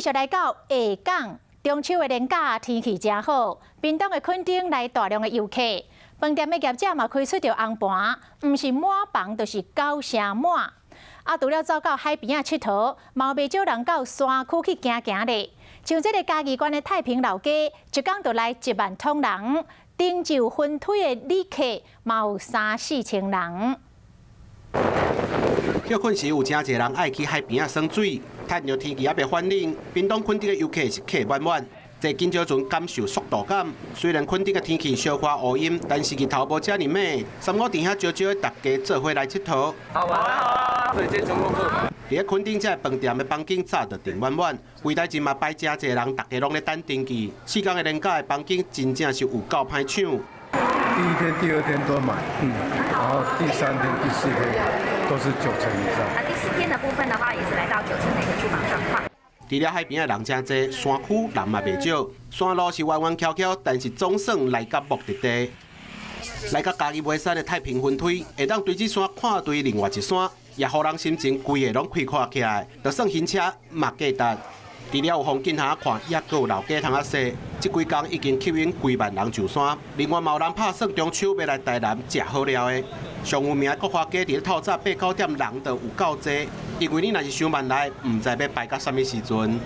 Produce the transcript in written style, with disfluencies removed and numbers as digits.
續來到下港，中秋的連假天氣誠好，屏東的墾丁來大量的遊客，飯店的業者嘛開出著紅盤，毋是滿房就是九成滿。啊，除了走到海邊仔𨑨迌，嘛袂少人到山區去行行咧。像這个嘉義縣的太平老街，一工就來1萬通人，頂晝分推的旅客嘛有三四千人。歇睏時有誠濟人愛去海邊仔耍水，趁著天氣猶未反冷，屏東墾丁的遊客是客滿滿。坐緊礁船感受速度感。雖然墾丁的天氣小可烏陰，但是日頭無遮爾猛。三五佇遐招招大家做伙來𨑨迌。好玩啊！對，這中國客。佇咧墾丁這个飯店的房間早就訂滿滿，櫃台前嘛擺誠濟人，大家攏咧等登記。4天的連假的房間真正是有夠歹搶。第一天、第二天都滿，然後第三天、第四天都是九成以上。那第四天的部分的話，也是來到九成的一個住房狀況。除了海邊的人誠濟，山區人嘛袂少。山路是彎彎曲曲，但是總算來到目的地。來到嘉義梅山的太平分推，會當對這山看對另外一山，也予人心情規个攏開闊起來。就算行車嘛價值。除了有風景通看，猶閣有老街通仔踅。這幾工已經吸引幾萬人上山。另外嘛有人拍算中秋欲來台南食好料的。上有名的國華街佇咧透早八九點人就有夠濟，因為你若是傷慢來，毋知欲排到啥物時陣。